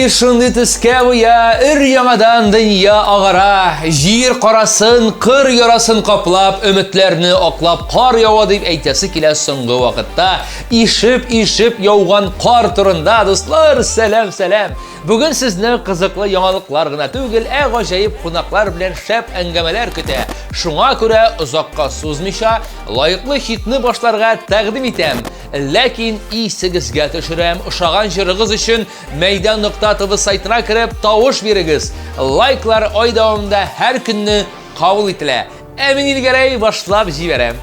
Җир шундый төскә буя, өр-яңадан дөнья агара, җир карасын, кыр ярасын каплап, өметләрне аклап кар ява дип әйтәсе килә соңгы вакытта. Ишеп-ишеп яуган кар турында, дуслар, сәлам, сәлам. Бүген сезне кызыклы яңалыклар гына түгел, ә гаҗәеп кунаклар белән шәп әңгәмәләр көтә. Шуңа күрә озакка сузмыйча, лаеклы хитны башларга тәкъдим итәм. Ләкин исегезгә төшерәм, ошаган җырыгыз өчен Мәйдан нокта тв сайтына кереп тавыш бирегез. Лайклар ай дәвамында һәр көнне кабул ителә. Ә мин Илгәрәй башлап җибәрәм.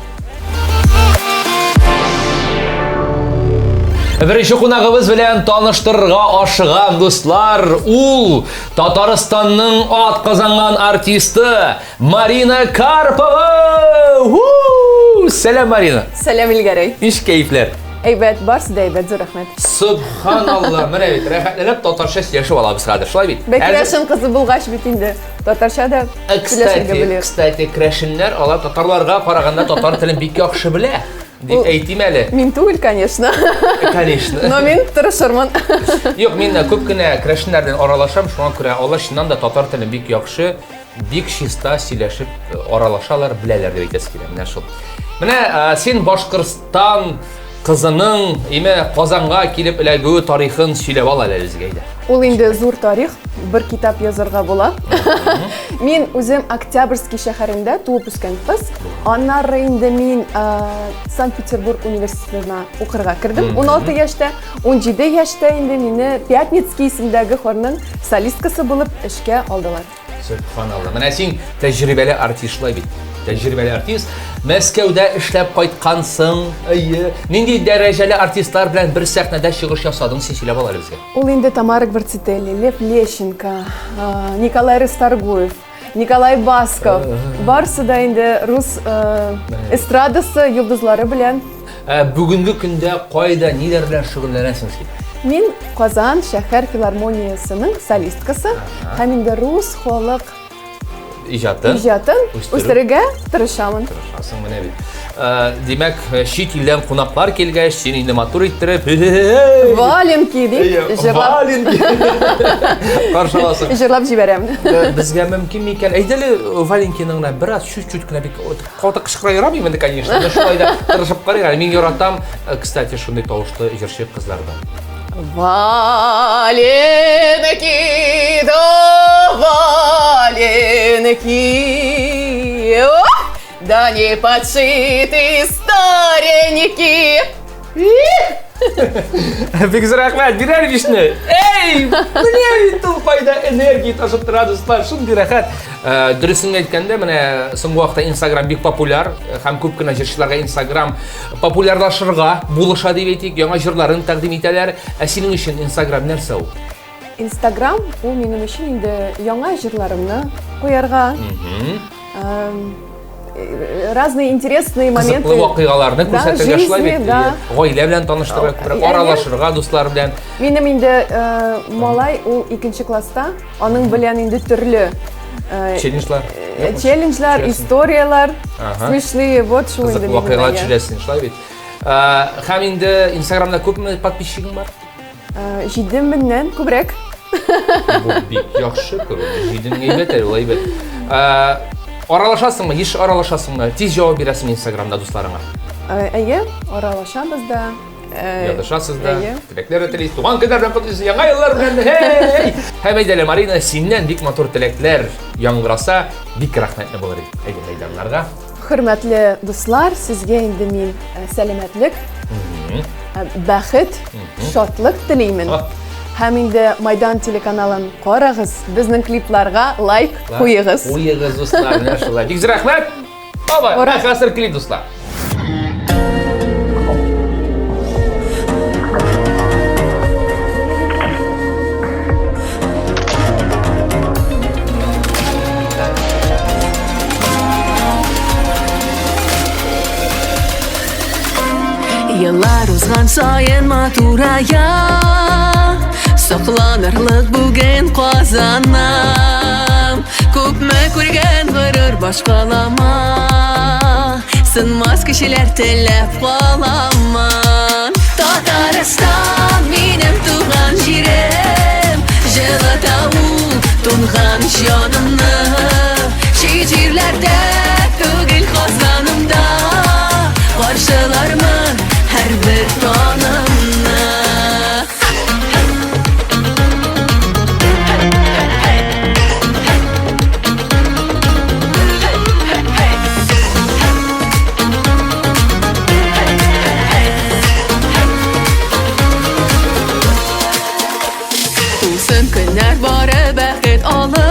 Беренче кунагыбыз белән таныштырырга ашыгам, дуслар. Ул Татарстанның ат казанган артисты Марина Карпова! Сәлам, Марина! Сәлам, Илгәрәй! Ничек кәефләр? Әйбәт, барсы да әйбәт, зур рәхмәт. Субханалла, менә бит, рәхәтләнеп татарча сөйләшеп алабыз хәзер, шулай бит? Бә керәшен кызы булгач бит инде, татарча да сөйләшергә белер. Кстати, керәшеннәр алар татарларга караганда татар телен бик яхшы белә. Дип әйтим әле. Мин түгел, конечно. Конечно. Но мин тырышырмын. Юк, мин күп кенә керәшеннәр белән аралашам, шуңа күрә алар чыннан да татар телен бик яхшы, бик чиста сөйләшеп аралашалар, беләләр дип әйтәсе килә. Менә шул. Менә син Башкортстан кызының име Казанга килеп эләгүе тарихын сөйләп ал әле безгә әйдә. Ул инде зур тарих, бер китап язарга була. Мин үзем Октябрьский шәһәрендә туып үскән кыз. Аннары инде мин Санкт-Петербург университетына укырга кердем 16 яшьтә. 17 яшьтә инде мине Пятницкий исемдәге хорның солисткасы булып эшкә алдылар. Сөбханалла. Менә син тәҗрибәле артист шулай бит. Тәҗрибәле артист. Мәскәүдә эшләп кайткансың. Әйе. Нинди дәрәҗәле артистлар белән бер сәхнәдә чыгыш ясадың, син сөйләп ал әле безгә. Ул инде Тамара Гварцители, Лев Лещенко, Николай Расторгуев, Николай Басков. Барсы да инде рус эстрадасы йолдызлары белән. Бүгенге көндә кайда, ниләр белән шөгыльләнәсең син? Мин Казан шәһәр филармониясенең солисткасы һәм инде рус халык иҗатын иҗатын үстерергә тырышамын. Тырышасың менә бит. Димәк, чит илдән кунаклар килгәч, син инде матур иттереп Валенки дип җырлап Валенки каршы аласың. Җырлап җибәрәм. Безгә мөмкин микән? Әйдә әле Валенкиның гына бераз чуть-чуть кенә бик каты кычкыра ярамыйм инде, конечно, но шулай да тырышып карыйк әле. Мин яратам, кстати, шундый тавышлы җырчы кызларны. Валенки, да валенки, да не подшиты старенькие. Бик зур рәхмәт, бир әле бишне. Эй, менә бит ул кайда энергия ташып тора, дуслар, шундый рәхәт. Дөресен әйткәндә, менә соңгы вакытта Instagram бик популяр һәм күп кенә җырчыларга Instagram популярлашырга булыша дип әйтик, яңа җырларын тәкъдим итәләр. Ә синең өчен Instagram нәрсә ул? Instagram ул минем өчен инде яңа җырларымны куярга. Разные интересные моменты. Кызыклы вакыйгаларны күрсәтергә шулай бит. Гаилә белән таныштырырга, күбрәк аралашырга дуслар белән. Минем инде малай ул икенче класста, аның белән инде төрле челленджлар, челленджлар, историяләр, смешные, вот шул инде. Кызыклы вакыйгалар төшерәсең, шулай бит. Һәм инде Инстаграмда күпме подписчигың бар? 7000-нән күбрәк. Бу бик яхшы күренеш. 7000 әйбәт әле, ул әйбәт. Аралашасыңмы? Еш аралашасыңмы? Тиз җавап бирәсеңме Инстаграмда дусларыңа? Әйе, аралашабыз да. Язышасыз да, теләкләр дә телисез, туган көннәр белән котлыйсыз, яңа еллар белән. Һей! Һәм әйдә әле, Марина, синнән бик матур теләкләр яңгыраса, бик рәхмәтле булыр идек. Әйдә, мәйданнарга. Хөрмәтле дуслар, сезгә инде мин сәламәтлек, бәхет, шатлык телимен. Һәм инде Майдан телеканалын карагыз, безнең клипларга лайк куегыз. Куегыз, дуслар, менә шулай. Бик зур рәхмәт. Бабай, хәзер клип, дуслар. Еллар узган саен матурая, Сокланырлык бүген Казаным. Күпме күргән горур башкалама, Сынмас кешеләр теләп каламын. Татарстан минем туган җирем. Җылыта ул тунган җанымны. Чит җирләрдә түгел Казанымда, Каршылармын һәрбер таңымны. Тулсын көннәр бары бәхет алып,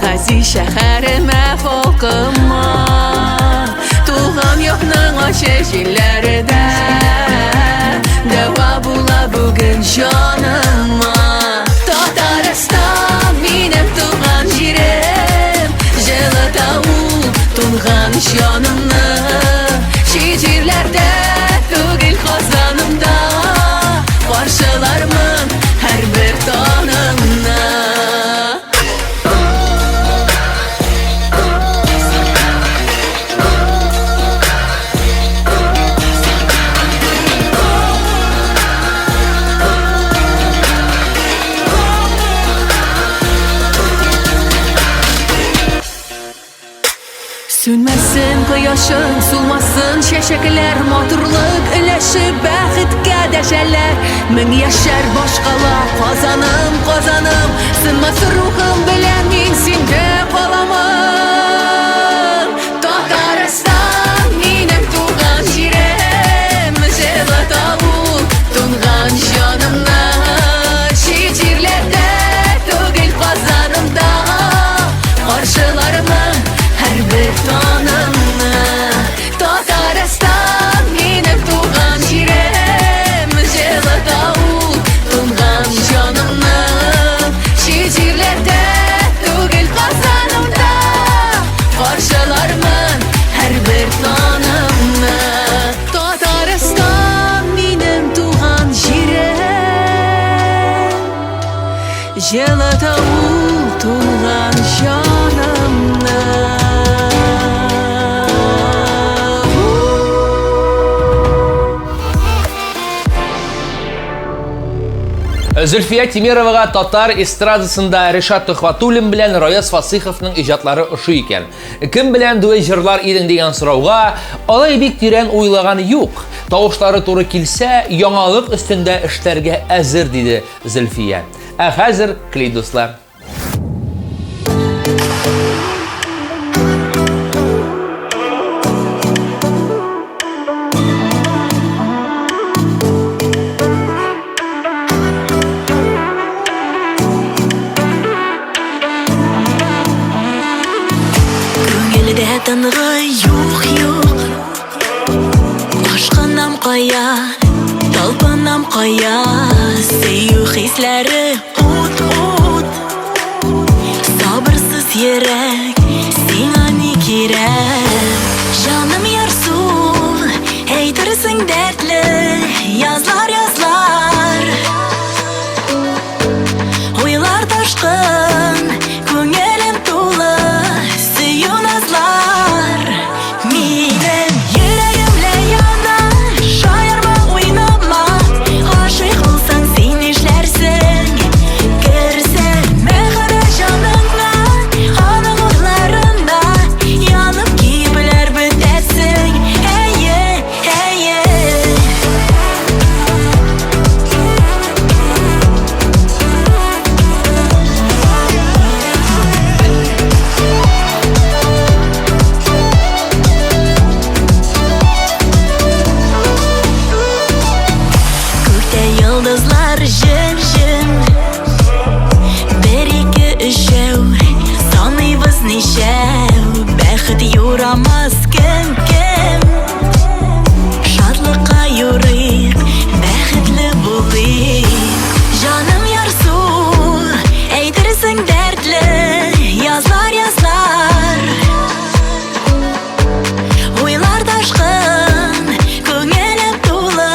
Газиз шәһәремә, халкыма. Туган якның ачы җилләре дә Дәва була бүген җаныма. Татарстан минем туган җирем, Җылыта ул тунган җанымны. Чит җирләрдә түгел Казанымда, Каршылармын һәрбер таңымны. Сүнмәсен кояшың, сулмасын чәчәкләр, Матурлык өләшеп бәхеткә дәшәләр. Мең яшәр башкала, Казаным, Казаным, Сынмас рухым белән мин синдә каламын. Татарстан минем туган җирем, Җылыта ул тунган җанымны. Чит җирләрдә түгел Казанымда, Каршылармын һәрбер таңымны. Татарстан минем туган җирем, Җылыта ул тунган җанымны. Чит җирләрдә түгел Казанымда, Каршылармын һәрбер таңымны. Татарстан минем туган җирем, Җылыта ул тунган җанымны. Зөлфия Тимеровага татар эстрадасында Ришат Төхвәтуллин белән Раяз Фасыйховның иҗатлары ошый икән. Кем белән дуэт җырлар идең дигән сорауга алай бик тирән уйлаган юк. Тавышлары туры килсә, яңалык өстендә эшләргә әзер, диде Зөлфия. Ә хәзер клип, дуслар. Күңелдә тынгы юк, юк. Ашкынам кая, талпынам кая, Сөю хисләре ут, ут. Сабырсыз йөрәк, сиңа ни кирәк? Җаным ярсу, әйтерсең дәртле Язлар, язлар. Уйлар ташкын, күңелем тулы Сөю назлар. Минем йөрәгем лә яна, Шаярма, уйнама. Гашыйк булсаң, син нишләрсең? Керсә мәхәббәт җаныңа, Аның утларында Янып кибеләр бетәрсең. Әйе, әйе. Күктә йолдызлар җем-җем. Бер, ике, өчәү, Саныйбыз ничәү. Бәхет юрамас кем, кем. Шатлыкка юрыйк, бәхетле булыйк. Җаным ярсу, әйтерсең дәртле Язлар, язлар. Уйлар ташкын, күңелем тулы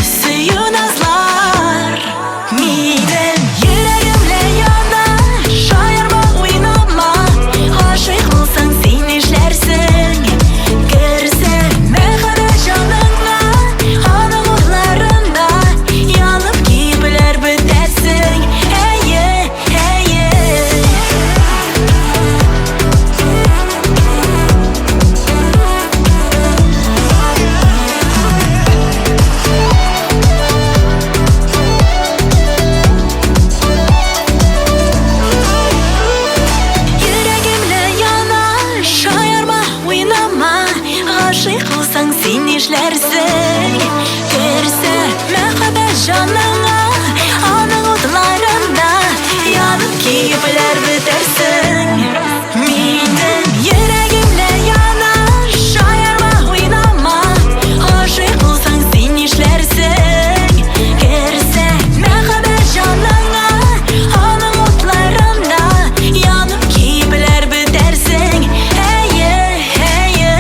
Сөю назлар. Минем йөрәгем лә яна, Шаярма, уйнама. Гашыйк булсаң, син нишләрсең? Керсә нишләрсең? Керсә мәхәббәт җаныңа, аның утларында янып киепләр бетәрсең. Минем йөрәгемдә яна, шаярма, уйнама, гашыйк булсаң син нишләрсең? Керсә мәхәббәт җаныңа, аның утларында янып киепләр бетәрсең. Әйе, әйе.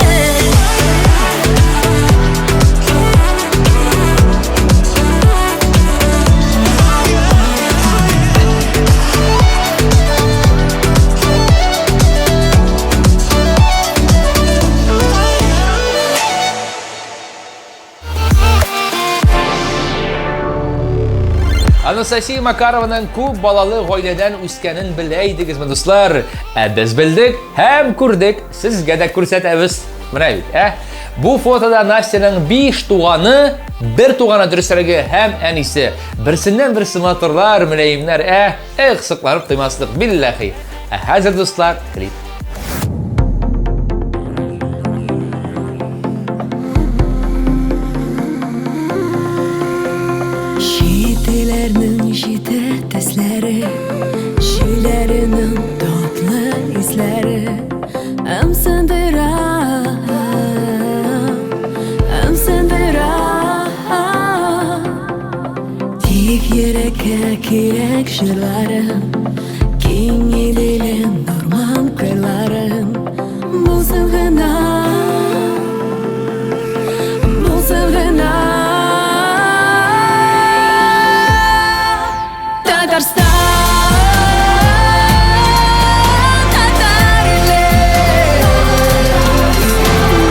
Анастасия Макарованың күп балалы гаиләдән үскәнен белә идегезме, дуслар? Ә без белдек һәм күрдек, сезгә дә күрсәтәбез. Менә бит, ә? Бу фотода Настяның 5 туганы, бер туганы дөресрәге һәм әнисе. Берсеннән берсе матурлар, мөлаемнәр, ә? Эх, сокланып туймаслык, билләхи. Ә хәзер, дуслар, клип. Җителәрнең җите төсләре, Җилләренең татлы исләре Ымсындыра, ымсындыра. Тик йөрәккә кирәк җырларым, Киң Иделем, урман кырларым Булсын гына, булсын гына. Татарстан, татар иле,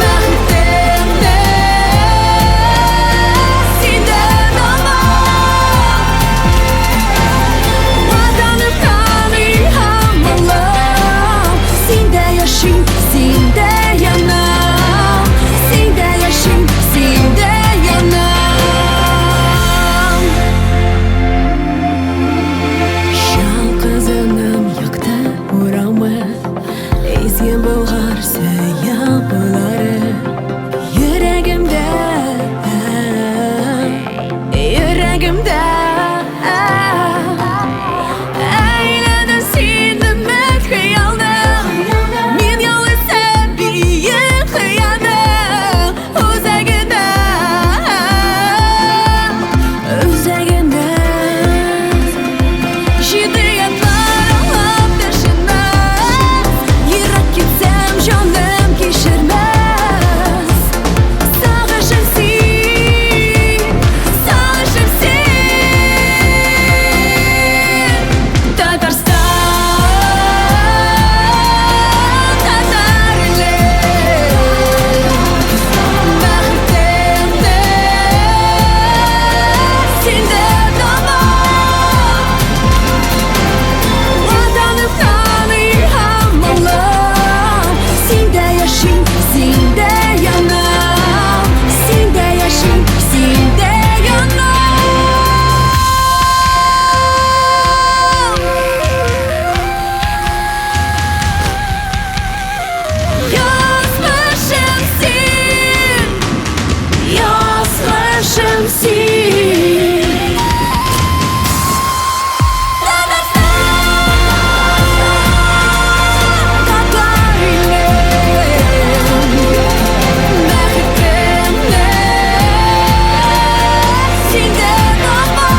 Бәхетемне синдән алам. Ватанымнан илһам алам. Синдә яшим, синдә янам. Синдә яшим, синдә янам. Шал кызының якты урамы, Изге Болгар сөя буйлары. Йөрәгемдә, йөрәгемдә. Әйләдем син өмет хыялның, Мин ялгызым биек хыялның Үзәгендә, үзәгендә. Җиде ятлар алып төшенмәс, Ерак китсәм, җаным кичермәс. Сагышым син, сагышым син. Татарстан, татар иле, Бәхетемне синдән табам. Ватанымнан илһам алам. Синдә яшим, синдә янам. Синдә яшим, синдә янам. Язмышым син, язмышым син. Татарстан, татар иле, Бәхетемне синдән табам.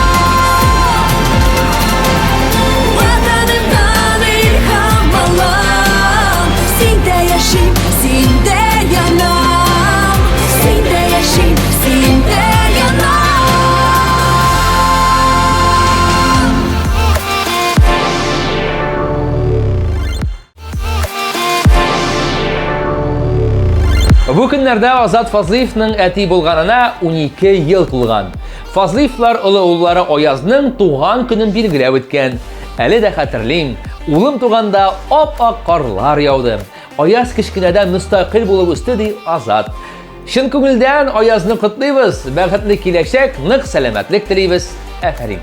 Ватанымнан илһам алам. Синдә яшим, синдә янам. Синдә яшим, синдә янам. Бу көннәрдә Азат Фазлыевның әти булганына 12 ел тулган. Фазлыевлар олы уллары Аязның туган көнен билгеләп үткән. Әле дә хәтерлим, улым туганда ап-ак карлар яуды. Аяз кечкенәдән мөстәкыйль булып үсте, ди Азат. Чын күңелдән Аязны котлыйбыз, бәхетле киләчәк, нык сәламәтлек телибез. Афәрин!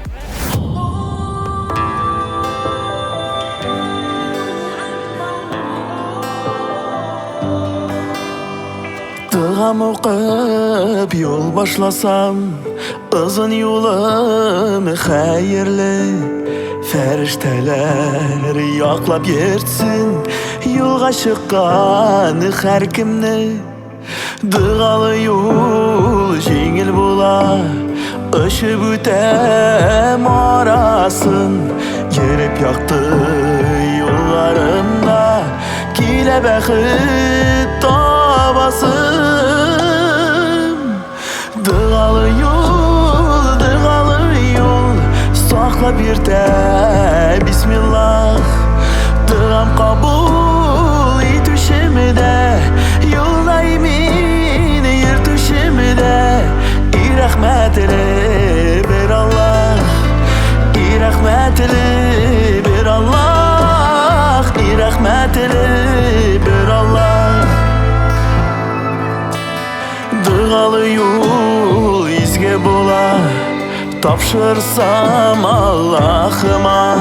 Догам укып юл башласам, озын юлым хәерле. Фәрештәләр яклап йөртсен юлга чыккан һәркемне. Догалы юл җиңел була, очып үтәм арасын, йөреп якты юлларымда килә бәхет табасым. Догалы юл, догалы юл, саклап йөртә бисмиллах. Догам кабул итүчеме дә, юлда имин йөртүчеме дә, и рәхмәтле бер Аллаһ, и рәхмәтле бер Аллаһ, и рәхмәтле бер Аллаһ. Догалы юл изге була, тапшырсам Аллаһыма.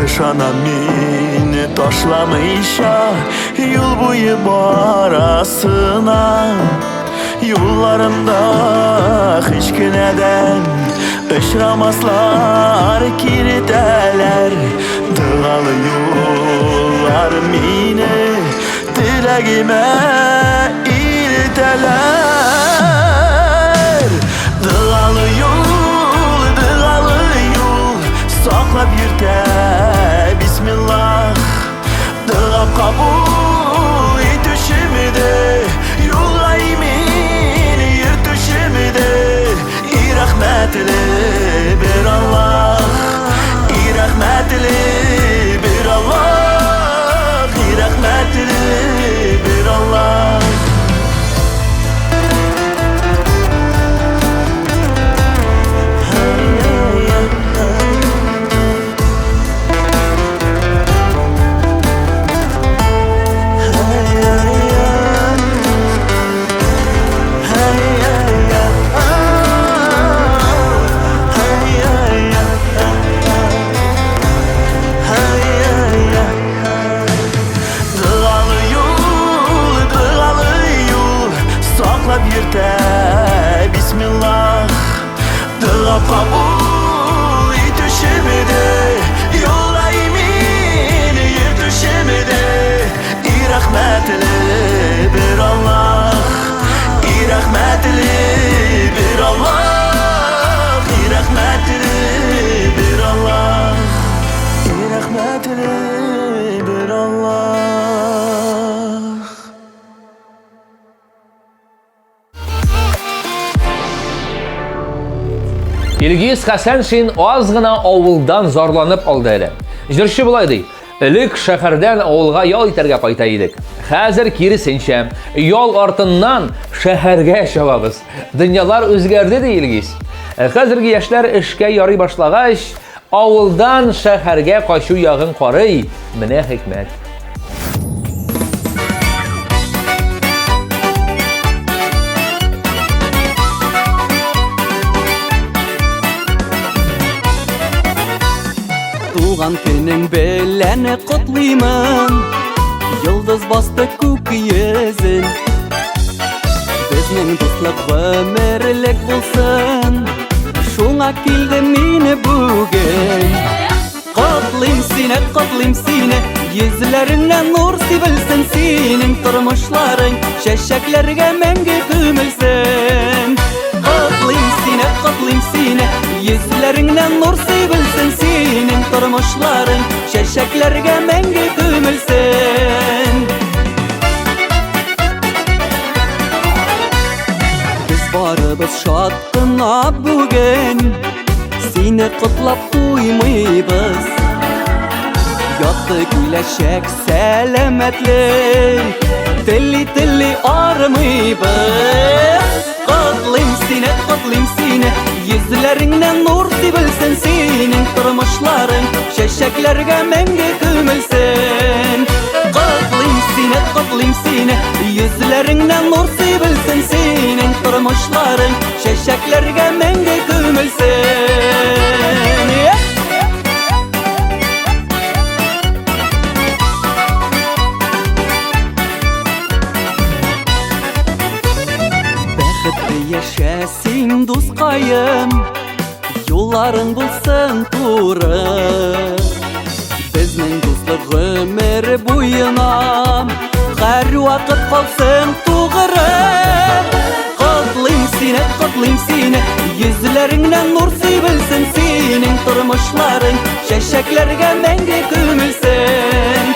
Ышанам мине ташламыйча, юл буе барасына. Юлларымда һич кенәдән очрамаслар киртәләр. Догалы юллар мине теләгемә илтәләр. Догалы юл, догалы юл, саклап йөртә бисмиллах. Дога кабул итүчеме дә, юлга имин йөртүчеме дә, и рәхмәтле бер Аллаһ, и рәхмәтле бер Аллаһ, и рәхмәтле бер Аллаһ. Догалы юл, догалы юл, саклап йөртә бисмиллах. Дога кабул итүчеме дә, юлда имин йөртүчеме дә, и рәхмәтле бер Аллаһ, и рәхмәтле бер Аллаһ, и рәхмәтле бер Аллаһ, и рәхмәтле бер Аллаһ. Илгиз Хәсәншин аз гына авылдан зарланып алды әле. Җырчы болай ди: "Элек шәһәрдән авылга ял итәргә кайта идек. Хәзер киресенчә, ял артыннан шәһәргә чабабыз. Дөньялар үзгәрде", ди Илгиз. Хәзерге яшьләр эшкә ярый башлагач, авылдан шәһәргә качу ягын карый. Менә хикмәт. Туган көнең белән котлыймын, йолдыз басты күк йөзен. Безнең дуслык гомерлек булсын, шуңа килдем мин бүген. Котлыйм сине, котлыйм сине, йөзләреңә нур сибелсен, синең тормышларың чәчәкләргә мәңге күмелсен. Котлыйм сине, котлыйм сине, йөзләреңә нур сибелсен, синең тормышларың чәчәкләргә мәңге күмелсен. Без барыбыз шат кына бүген, сине котлап туймыйбыз. Якты киләчәк, сәламәтлек тели-тели армыйбыз. Котлыйм сине, котлыйм сине, йөзләреңнән нур сибелсен, синең тормышларың чәчәкләргә мәңге күмелсен. Котлыйм сине, котлыйм сине, йөзләреңнән нур сибелсен, синең тормышларың чәчәкләргә мәңге күмелсен. Яшә син, дускаем, юлларың булсын туры. Безнең дуслык гомер буена һәрвакыт калсын тугры. Котлыйм сине, котлыйм сине, йөзләреңнән нур сибелсен синең тормышларың, чәчәкләргә мәңге күмелсен.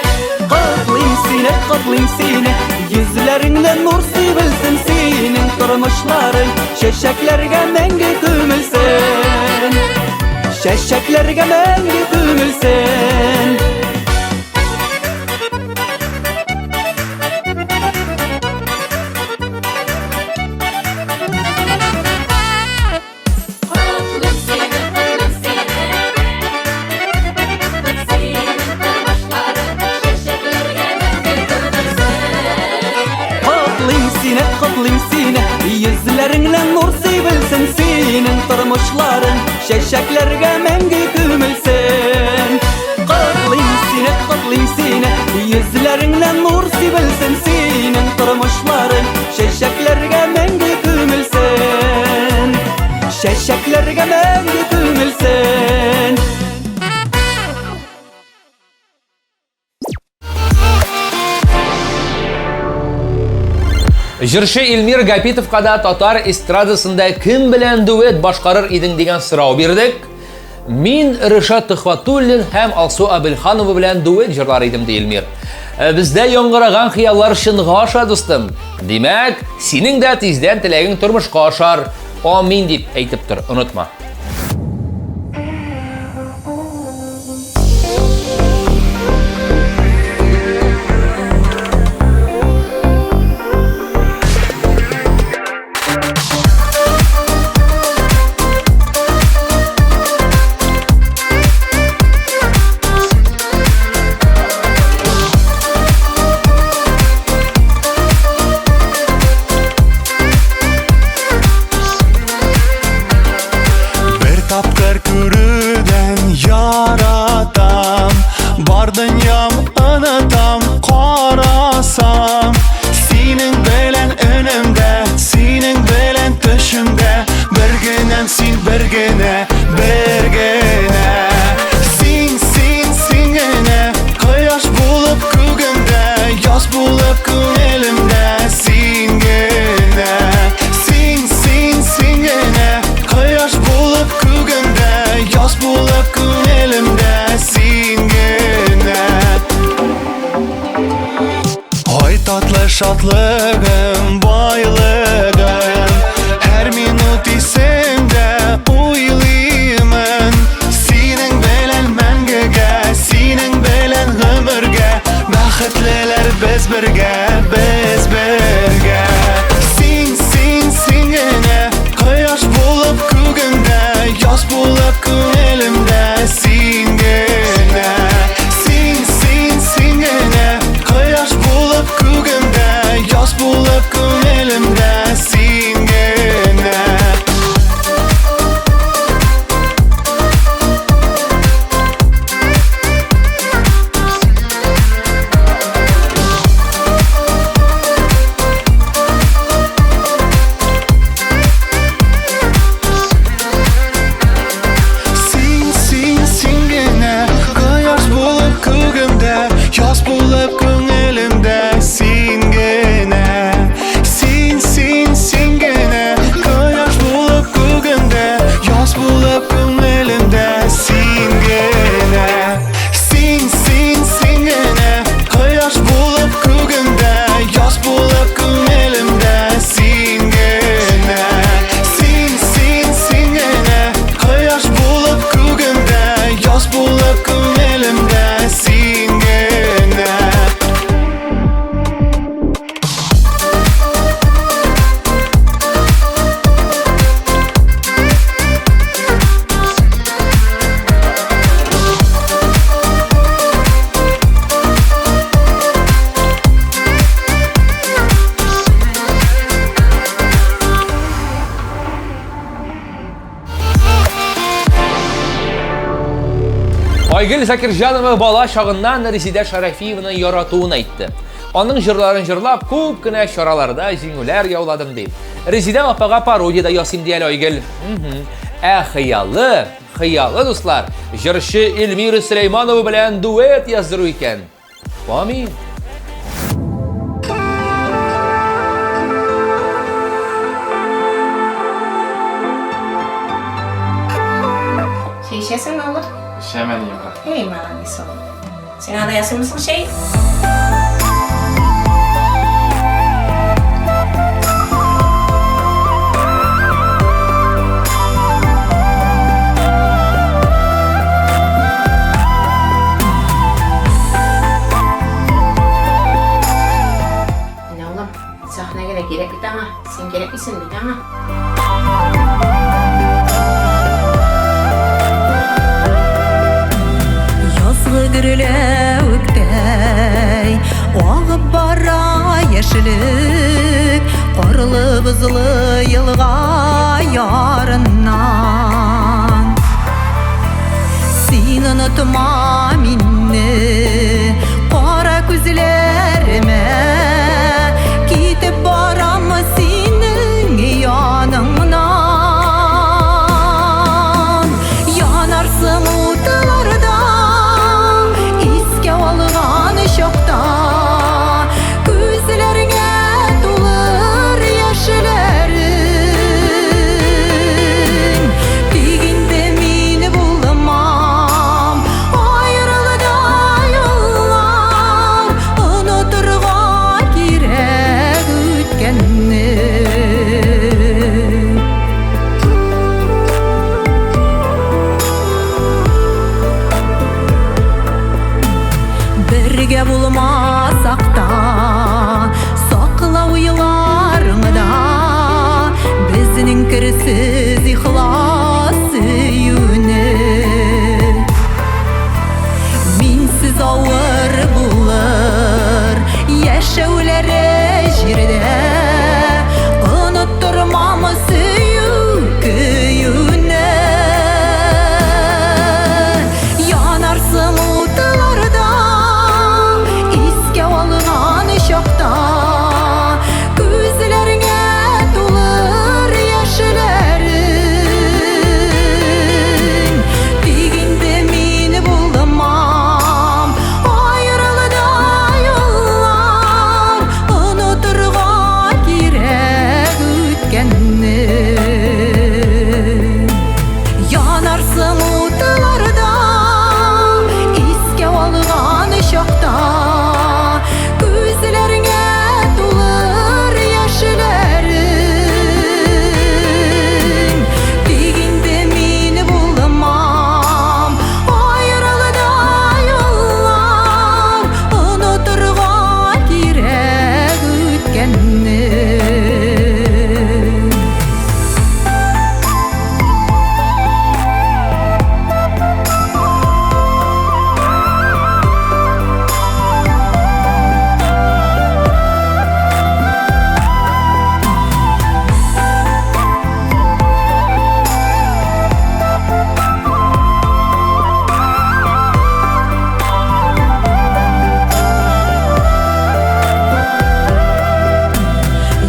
Котлыйм сине, котлыйм сине, йөзләреңнән нур сибелсен синең тормышларың, чәчәкләргә мәңге күмелсен. Чәчәкләргә мәңге күмелсен. Котлыйм сине, котлыйм сине, йөзләреңнән нур сибелсен синең тормышларың, чәчәкләргә мәңге күмелсен. Котлыйм сине, котлыйм сине, йөзләреңнән нур сибелсен синең тормышларың, чәчәкләргә мәңге күмелсен. Чәчәкләргә мәңге күмелсен. Җырчы Эльмир Гапитовка да татар эстрадасында кем белән дуэт башкарыр идең дигән сорау бирдек. Мин Ришат Төхвәтуллин һәм Алсу Әбелханова белән дуэт җырлар идем, ди Эльмир. Э, бездә яңгыраган хыяллар чынга аша, дустым. Димәк, синең дә тиздән теләгең тормышка ашар. Амин дип әйтеп тор, онытма. Бер тапкыр күрүдән яратам, бар дөньям онытам, карасам. Синең белән өнемдә, синең белән төшемдә, бер генәм син, бер генә, бер генә. Син, син, син генә, кояш булып күгемдә, яз булып күңелемдә, син генә. Син, син, син генә, кояш булып күгемдә, яз булып күңелемдә, син генә. Ай татлы шатлыгым, байлыгым, һәр минут исеңдә уйлыймын. Синең белән мәңгегә, синең белән гомергә, бәхетлеләр без бергә, без бергә. Син, син, син генә, кояш булып күгемдә, яз булып күңелемдә, син генә. Син, син, син генә, кояш булып күгемдә, яз булып күңелемдә, син генә. Син, син, син генә, кояш булып күгемдә, яз булып күңелемдә, син генә. Син, син, син генә, кояш булып күгемдә, яз булып күңелемдә, син генә. Син, син, син генә, кояш булып күгемдә, яз булып күңелемдә, син генә. Син, син, син генә, кояш булып күгемдә, яз булып күңелемдә, син генә. Айгөл Закирҗанова бала чагыннан Резидә Шәрәфиеваны яратуын әйтте. Аның җырларын җырлап, күп кенә чараларда җиңүләр яуладым ди. Резидә апага пародия да ясыйм ди әле Айгөл. Ә хыялы, хыялы, дуслар, җырчы Эльмира Сөләйманова белән дуэт яздыру икән. Амин. Чәй эчәсеңме, улым? Эчәм, әнием. Эй, молодец, улым. Сиңа да ясыймы чәй? Менә улым, сәхнәгә дә кирәк бит аңа. Син кирәкмисең бит аңа. Язгы гөрләвектәй агып бара яшелек, карлы бозлы елга ярыннан. Син онытма мине, кара күзләремә, китеп барам синең яныңнан. Янарсың утларда, искә алган чакта, күзләреңә тулыр яшьләрең. Тик инде мин булмам, аерылды юллар, онытырга кирәк үткәнне. Бергә булмасак та, сакла уйларыңда безнең керсез ихлас сөюне. Минсез авыр булыр яшәүләре җирдә, оныттырмам сөю көюне. Янарсың утларда, искә алган чакта, күзләреңә тулыр яшьләрең. Тик инде мин булмам, аерылды юллар, онытырга кирәк үткәнне. Янарсың утларда, искә алган чакта, күзләреңә тулыр яшьләрең. Тик инде мин булмам, аерылды юллар, онытырга кирәк үткәнне.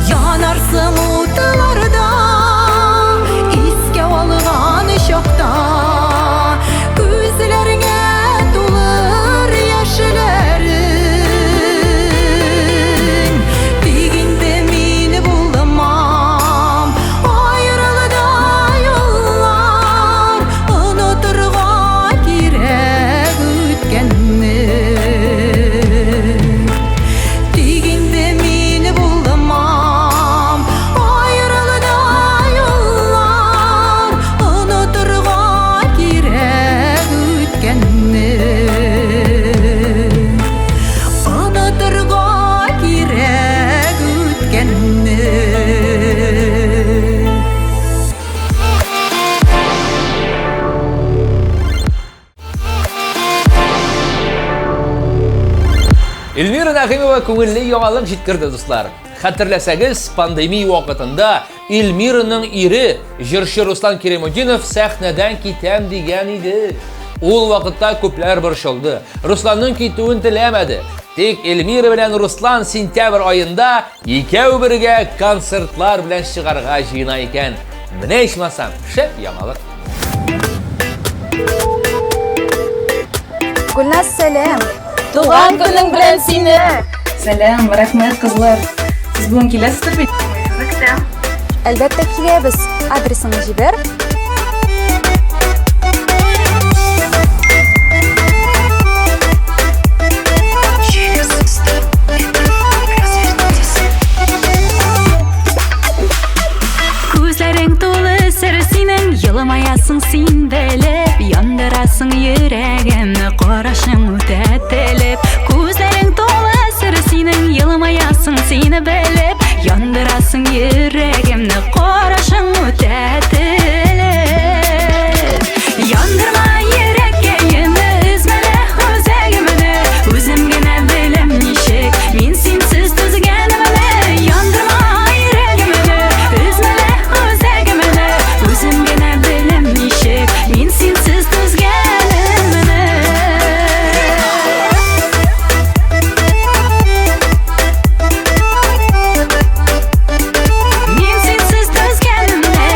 Янарсың утларда, искә алган чакта, күзләреңә тулыр яшьләрең. Тик инде мин булмам, аерылды юллар, онытырга кирәк үткәнне. Тик инде мин булмам, аерылды юллар, онытырга кирәк үткәнне. Онытырга кирәк үткәнне. Эльмира Нәгыймова күңелле яңалык җиткерде, дуслар. Хәтерләсәгез, пандемия вакытында Эльмираның ире, җырчы Руслан Керемудинов сәхнәдән китәм дигән иде. Ул вакытта күпләр борчылды. Русланның китүен теләмәде. Тик Эльмира белән Руслан сентябрь аенда икәү бергә концертлар белән чыгарга җыена икән. Менә ичмасам, шәп яңалык. Гөлназ, сәлам! Туган көнең белән сине! Сәлам, рәхмәт, кызлар. Сез бүген киләсездер бит? Әлбәттә киләбез. Адресыңны җибәр. Күзләрең тулы сер синең, елмаясың син белеп, яндырасың йөрәгемне, карашың үтә телеп. Күзләрең тулы сер синең, елмаясың син белеп, яндырасың йөрәгемне, карашың үтә телеп. Яндырма йөрәккәемне, өзмәле үзәгемне, үзем генә беләм ничек, мин синсез түзгәнемне. Яндырма йөрәгемне, өзмәле үзәгемне, үзем генә беләм ничек, мин синсез түзгәнемне. Мин синсез түзгәнемне.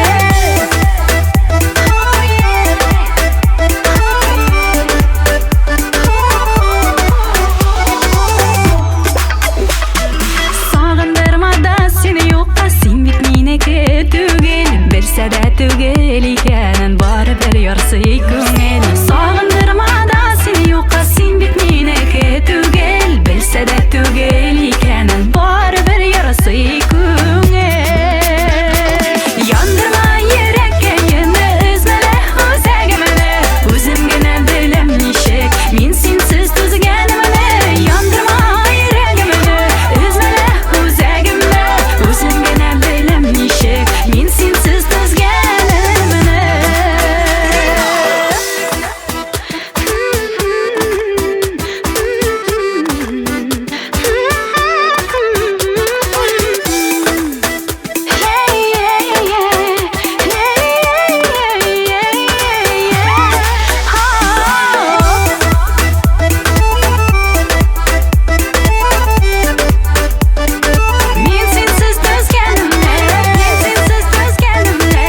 Сагындырма да сине юкка, син бит минеке түгел. Белсә дә түгел икәнен, барыбер ярсый күңел. Сагындырма да сине юкка, син бит минеке түгел. Белсә дә түгел икәнен, барыбер ярсый күңел. Яндырма йөрәккәемне, өзмәле үзәгемне. Үзем генә беләм ничек, мин синсез түзгәнемне. Яндырма йөрәгемне, өзмәле үзәгемне. Үзем генә беләм ничек, мин синсез түзгәнемне. Мин синсез түзгәнемне, мин синсез түзгәнемне.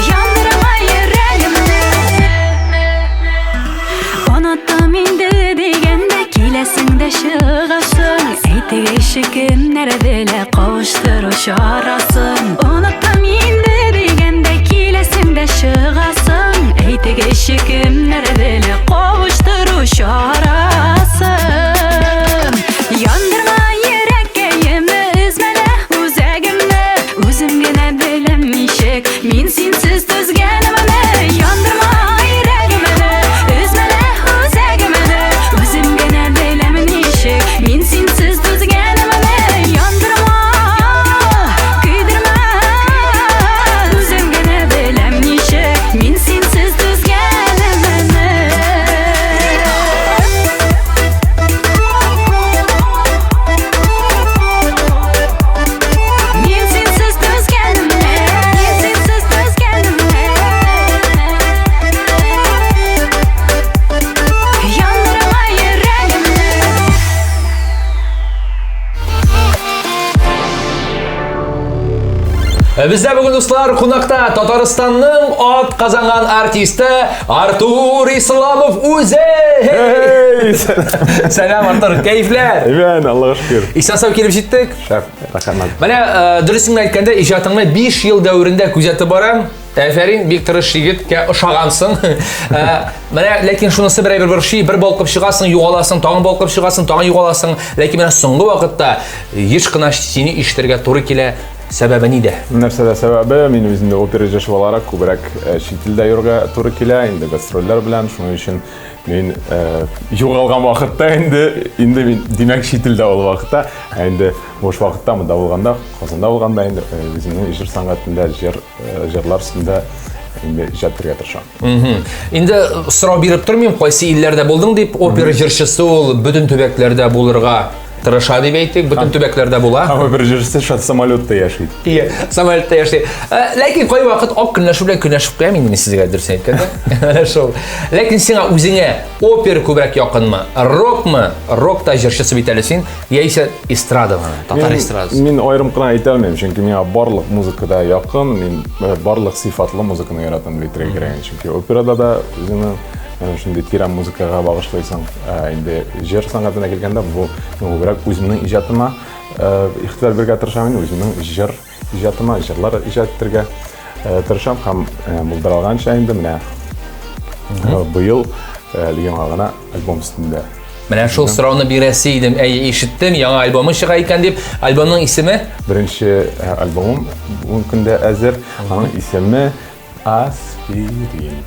Яндырма йөрәгемне. Оныттым инде дигәндә киләсең дә чыгасың. Әйтегезче кемнәр белә кавыштыру чарасын. Оныттым инде дигәндә киләсең дә чыгасың. Әйтегезче кемнәр белә кавыштыру чарасын. Яндырма йөрәккәемне, өзмәле үзәгемне. Үзем генә беләм ничек, мин синсез түзгәнемне. Яндырма йөрәгемне, өзмәле үзәгемне. Үзем генә беләм ничек, мин синсез түзгәнемне. Яндырма, көйдермә. Үзем генә беләм ничек, мин синсез түзгәнемне. Мин синсез түзгәнемне, мин синсез түзгәнемне. Яндырма йөрәгемне. Бездә бүген дуслар кунакта Татарстанның ат казанган артисты Артур Исламов үзе. Сәлам, Артур, кәефләр? Әйбән, Аллага шөкер. Исән сау килеп җиттек. Шәп, рәхмәт. Менә дөресен генә әйткәндә, иҗатыңны 5 ел дәверендә күзәтеп барам. Әфәрин, бик тырыш егеткә ошагансың. Менә ләкин шунысы бер әйбер борчый, бер балкып чыгасың, югаласың, тагын балкып чыгасың, тагын югаласың. Ләкин менә соңгы вакытта еш кына сине ишетергә туры килә. Сәбәбе нидә? Нәрсәдә сәбәбе? Мин үзем дә опера җырчы буларак күбрәк чит илдә йөрергә туры килә, инде гастрольләр белән, шуның өчен мин югалган вакытта инде, инде мин, димәк, чит илдә ул вакытта, ә инде буш вакытта монда булганда, Казанда булганда инде үземнең җыр сәнгатендә, җыр, җырлар өстендә инде иҗат итәргә тырышам. Инде сорау биреп тормыйм, кайсы илләрдә булдың дип, опера җырчысы ул бөтен төбәкләрдә булырга тырыша дип әйтик, бөтен төбәкләрдә була. Һәм опера җырчысы шат самолетта яши. Ие, самолетта яши. Э, ләкин кайвакыт ак көнләшү белән көнләшеп куям инде мин сезгә дөресен әйткәндә. Менә шул. Ләкин сиңа үзеңә опера күбрәк якынмы, рокмы? Рок та җырчысы бит әле син, яисә эстрадамы, татар эстрадасы? Мин аерым кына әйтә алмыйм, чөнки миңа барлык музыка да якын, мин э, барлык сыйфатлы музыканы яратам дип әйтергә кирәк. Чөнки операда да үзеңнең э, шундый тирән музыкага багышлыйсың. Ә инде җыр сәнгатенә килгәндә, бу мин күбрәк үземнең иҗатыма э, игътибар бирергә тырышам инде, үземнең җыр иҗатыма, җырлар иҗат итәргә э, тырышам һәм э, булдыра алганча инде менә быел әле яңа гына альбом өстендә. Менә шул сорауны бирәсе идем. Әйе, ишеттем, яңа альбомы чыга икән дип. Альбомның исеме? Беренче альбомым бүгенге көндә әзер. Аның исеме Аспирин.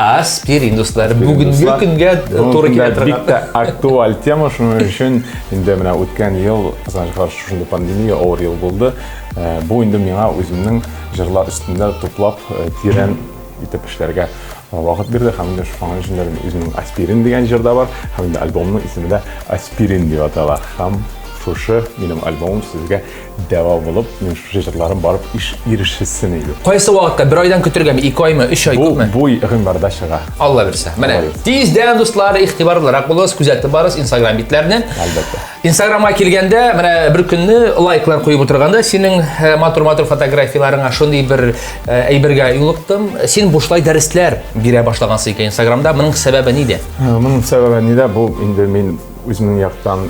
Аспирин, дуслар. Бүгенге көнгә туры килә торган. Бик тә актуаль тема, шуның өчен инде менә үткән ел, кызганычка каршы, шушындый пандемия авыр ел булды. Э, бу инде миңа үземнең җырлар өстендә туплап, э, тирән итеп эшләргә вакыт бирде һәм инде шуның өчен дә үземнең Аспирин дигән җыр да бар һәм инде альбомның исеме дә Аспирин дип атала. Һәм шушы минем альбомым сезгә дәва булып, мин шушы җырларым барып иш ирешсен иде. Кайсы вакытта? Бер айдан көтергәме? Ике аймы? Өч ай күпме? Бу гыйнварда чыга. Алла бирсә. Менә тиздән, дуслар, игътибарлырак булыгыз, күзәтеп барыгыз Instagram битләрне. Әлбәттә. Instagramга килгәндә, менә бер көнне лайклар куеп утырганда, синең э, матур-матур фотографияләреңә шундый бер э, әйбергә юлыктым. Син бушлай дәресләр бирә башлагансың икән Instagramда. Моның сәбәбе нидә? Э, моның сәбәбе нидә? Бу инде мин үземнең яктан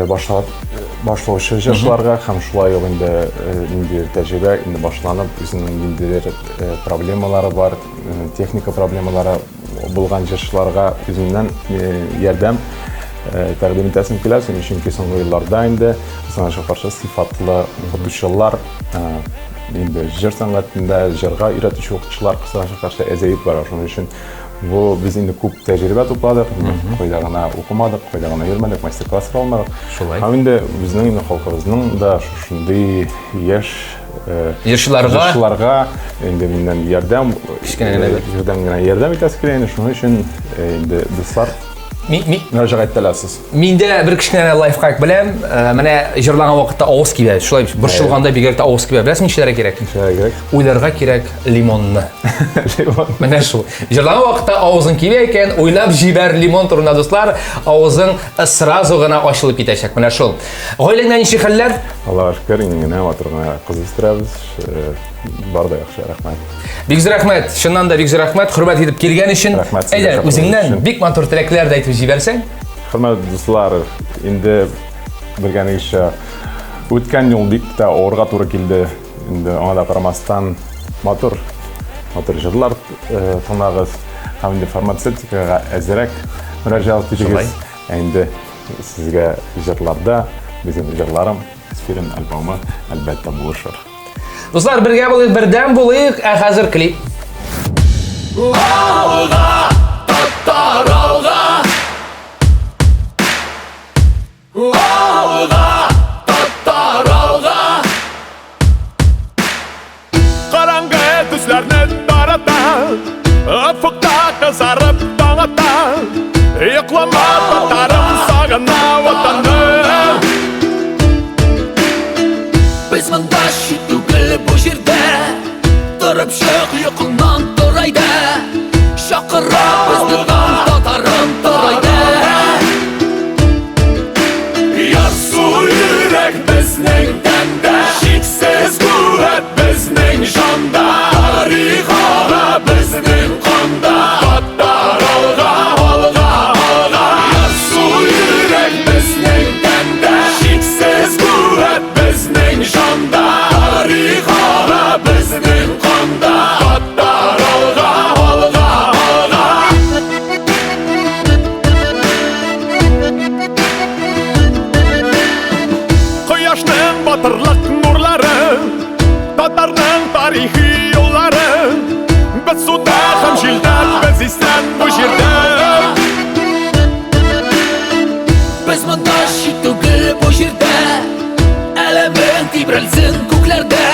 башлап башлаучы җырчыларга һәм шулай ук инде э, ниндидер тәҗрибә инде башланып үзенең ниндидер э, проблемалары бар э, техника проблемалары булган җырчыларга үземнән ярдәм тәкъдим итәсем килә чөнки соңгы елларда инде кызганычка каршы сыйфатлы укытучылар инде җыр сәнгатендә җырга өйрәтүче укытучылар кызганычка каршы әзәеп бара шуның өчен Бу без инде күп тәҗрибә тупладык, кайда гына укымадык, кайда гына йөрмәдек, мастер-класслар алмадык. Шулай. Һәм инде безнең инде халкыбызның да шушындый яшь э, җырчыларга җырчыларга инде миннән ярдәм кечкенә генә ярдәм генә ярдәм итәсе килә инде шуның өчен э, инде дуслар мөрәҗәгать итә аласыз. Миндә бер кечкенә лайфхак беләм. Э, менә җырлаган вакытта авыз кибә. Шулай борчылганда бигрәк тә авыз кибә. Беләсең нишләргә кирәк? Нишләргә кирәк? Уйларга кирәк лимонны. Лимон. Менә шул. Җырлаган вакытта авызың кибә икән, уйлап җибәр лимон турында, дуслар. Авызың сразу гына ачылып китәчәк. Менә шул. Гаиләңдә ничек хәлләр? Аллага шөкер, иң генә матур гына кыз үстерәбез. Э, бар да яхшы, рәхмәт. Бик зур рәхмәт. Чыннан да бик зур рәхмәт. Хөрмәт итеп килгән өчен. Рәхмәт сезгә. Әйдә, үзеңнән бик матур теләкләр дә әйтеп җибәрсәң. Хөрмәтле дуслар, инде белгәнегезчә, үткән юл бик тә авырга туры килде. Инде аңа да карамастан, матур, матур җырлар э, тыңлагыз һәм инде фармацевтикага әзерәк мөрәҗәгать итегез. Ә инде сезгә җырларда безнең җырларым Аспирин альбомы әлбәттә булышыр. Дуслар, бергә булыйк, бердәм булыйк, ә хәзер клип. Алга, татар алга! Алга, татар алга! Караңгы төсләрне тарата, Офыкта кызарып таң ата. Йоклама, татарым, сагына ватаным. Без монда чит түгел бу җирдә, Торып чык йокыңнан, тор әйдә. Чакыра безне таң, татарым, тор әйдә. Ярсу йөрәк безнең тәндә, Чиксез куәт безнең җанда. Тарих ага безнең канда, Татар алга, алга, алга. Ярсу йөрәк безнең тәндә, Чиксез куәт безнең җанда. Тарих ага безнең канда, Татар алга, алга, алга. Кояшның батырлык нурлары, Татарның тарихи юллары. Без суда һәм җилдә, без исән бу җирдә. Без монда чит түгел бу җирдә, Әләмең тибрәлсен күкләрдә.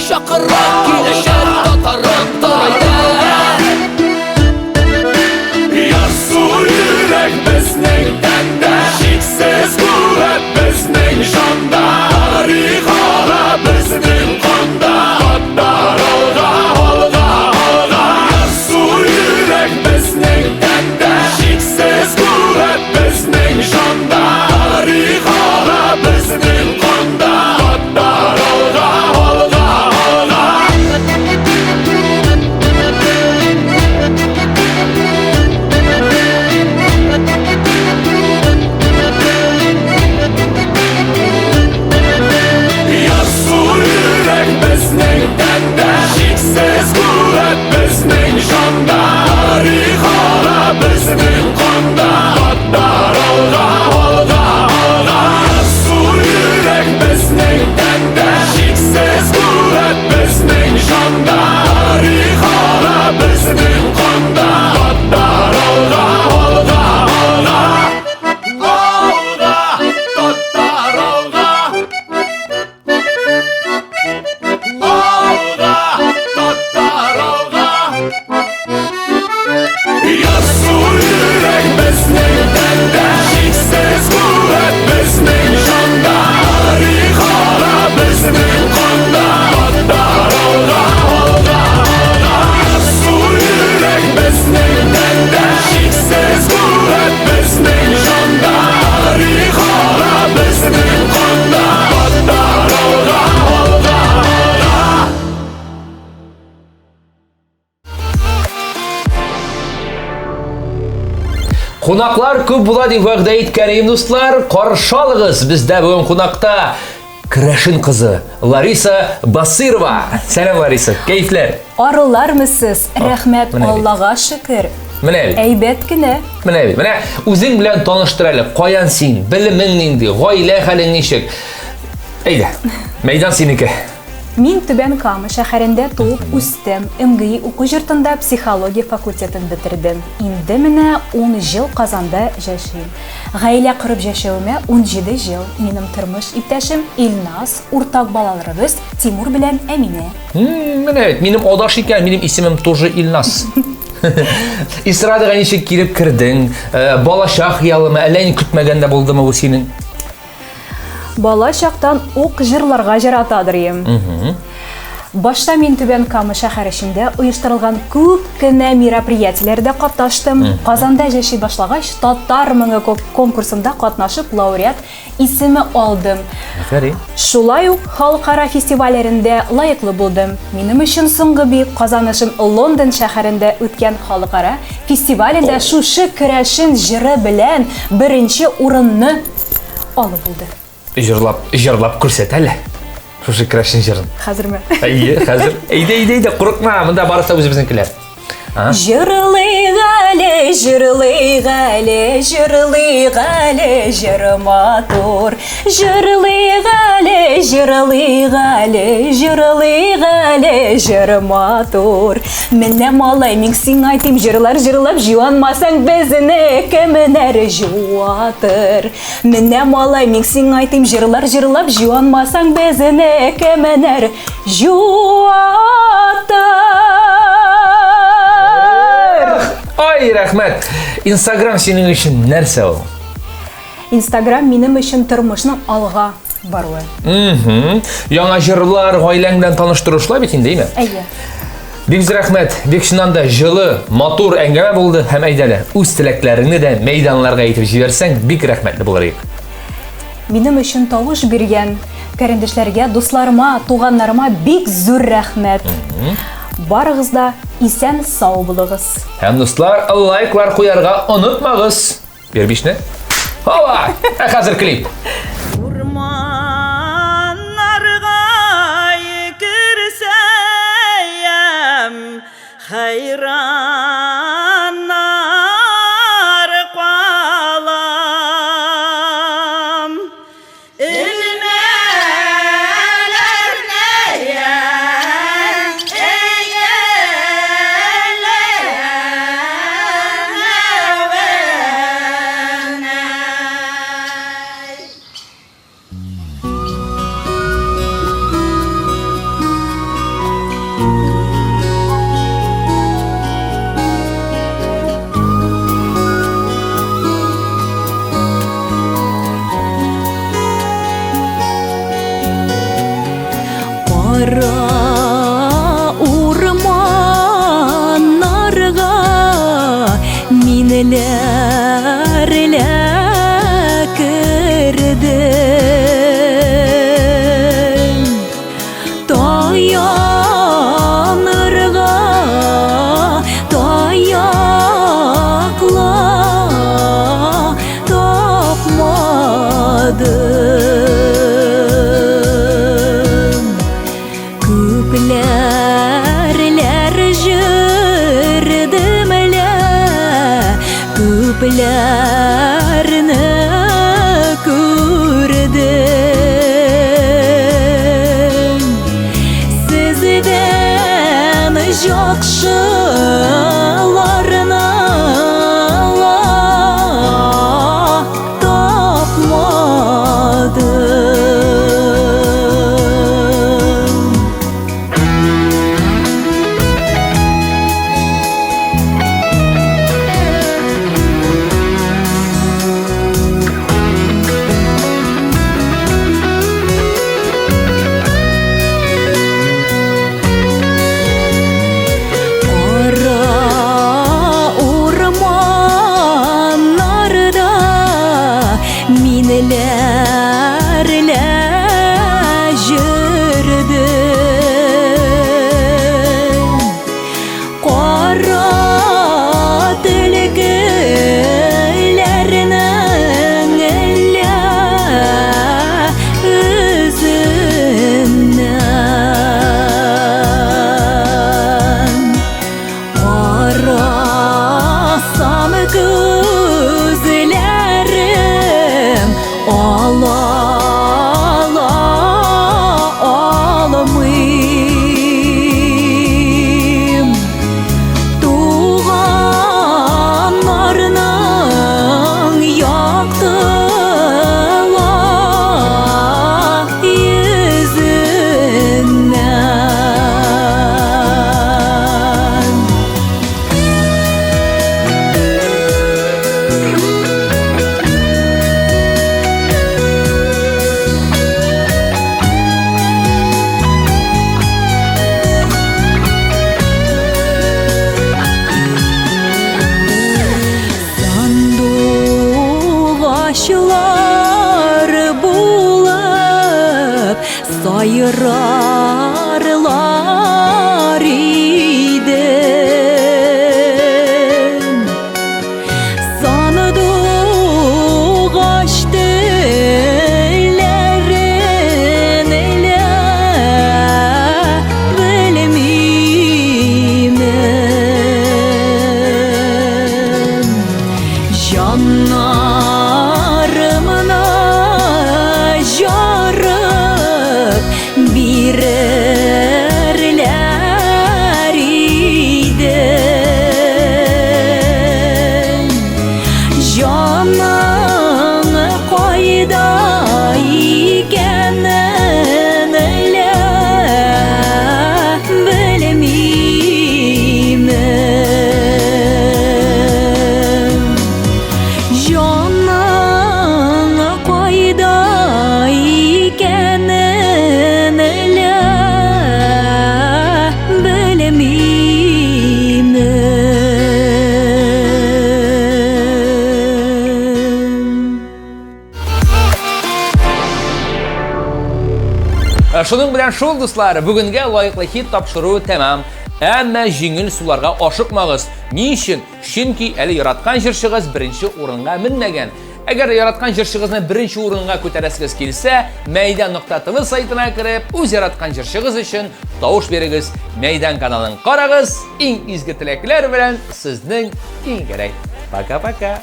Чакыра киләчәк татарым, тор әйдә. Ярсу йөрәк безнең тәндә, Чиксез куәт. Кунаклар күп була дип вәгъдә иткән идем, дуслар. Каршы алыгыз, бездә бүген кунакта Керәшен кызы Лариса Басырова. Сәлам, Лариса, кәефләр? Арылармы сез? Рәхмәт, Аллага шөкер. Менә бит. Әйбәт кенә. Менә бит. Менә үзең белән таныштыр әле. Каян син? Белемең нинди? Гаилә хәлең ничек? Әйдә. Мәйдан синеке. Мин Түбән Кама шәһәрендә туып үстем. МГИ уку йортында психология факультетын бетердем. Инде менә 10 ел Казанда җәшим. Гаилә корып җәшәвемә 17 ел. Минем тормыш иптәшем Илназ, уртак балаларыбыз Тимур белән Әминә. Менә бит, минем адаш икән, минем исемем тоже Илназ. Эстрадага ничек килеп кердең? Э, балачак хыялымы, әллә ни көтмәгәндә булдымы бу синең? Бала чактан ук җырларга җыратадыр ием. Башта мин Түбән Кама шәһәр эчендә оештырылган күп кенә мероприятиеләрдә катнаштым. Казанда яши башлагач, Татар моңы конкурсында катнашып, лауреат исеме алдым. Афәрин. Шулай ук халыкара фестивальләрендә лаеклы булдым. Минем өчен соңгы бөек казанышым Лондон шәһәрендә үткән халыкара фестивалендә шушы керәшен җыры белән беренче урынны алып булды. Җырлап, җырлап күрсәт әле. Шушы керәшен җырын. Хәзерме? Әйе, хәзер. Әйдә, әйдә, әйдә, курыкма, монда барысы да үзебезнекеләр. Җырлыйк әле, җырлыйк әле, җырлыйк әле, җыр матур. Җырлыйк әле, җырлыйк әле, җырлыйк әле, җыр матур. Менә малай, мин сиңа әйтим, җырлар җырлап җуанмасаң, безне кемнәр җуатыр? Менә малай, мин сиңа әйтим, җырлар җырлап җуанмасаң, безне кемнәр җуатыр? Ай, рәхмәт! Инстаграм синең өчен нәрсә ул? Инстаграм минем өчен тормышның алга баруы. Угу. Яңа җырлар, гаиләң белән таныштыру шулай бит инде, әйме? Әйе. Бик зур рәхмәт. Бик чыннан да җылы, матур әңгәмә булды һәм әйдә әле, үз теләкләреңне дә мәйданнарга әйтеп җибәрсәң, бик рәхмәтле булыр идек. Минем өчен тавыш биргән карендәшләргә, дусларыма, туганнарыма бик зур рәхмәт. Барыгыз да исән-сау булыгыз. Һәм дуслар, лайклар куярга онытмагыз. Бир бишне. Һава! Ә хәзер клип. Урманнарга керсәм, хәйраннар калам. Кара урманнарга минеләр кердем. Таянырга таякла тапмадым. Күпләрләр җөрдем лә, күпләрне күрдем. Сездән яхшыларны ла тапмадым. Кара урманнарда минеләр лә җөрдем. Кара төлкеләр Сандугачлар булып сайрарлар идем. Сандугач телләрен лә белмимен. Җаннарымны җарып бирерләр иде. Җаның кайда икәнен лә белмимен. Җаның кайда икәнен лә белмимен. Ә, Шуның белән шул, дуслар, бүгенгә лаеклы хит тапшыру тәмам. Әмма җиңел суларга ашыкмагыз. Ни өчен? Чөнки әле яраткан җырчыгыз беренче урынга менмәгән. Әгәр яраткан җырчыгызны беренче урынга күтәрәсегез килсә, мәйдан.тв сайтына кереп, үз яраткан җырчыгыз өчен тавыш бирегез. Мәйдан каналын карагыз. Иң изге теләкләр белән сезнең Иң Гәрәй. Пока-пока.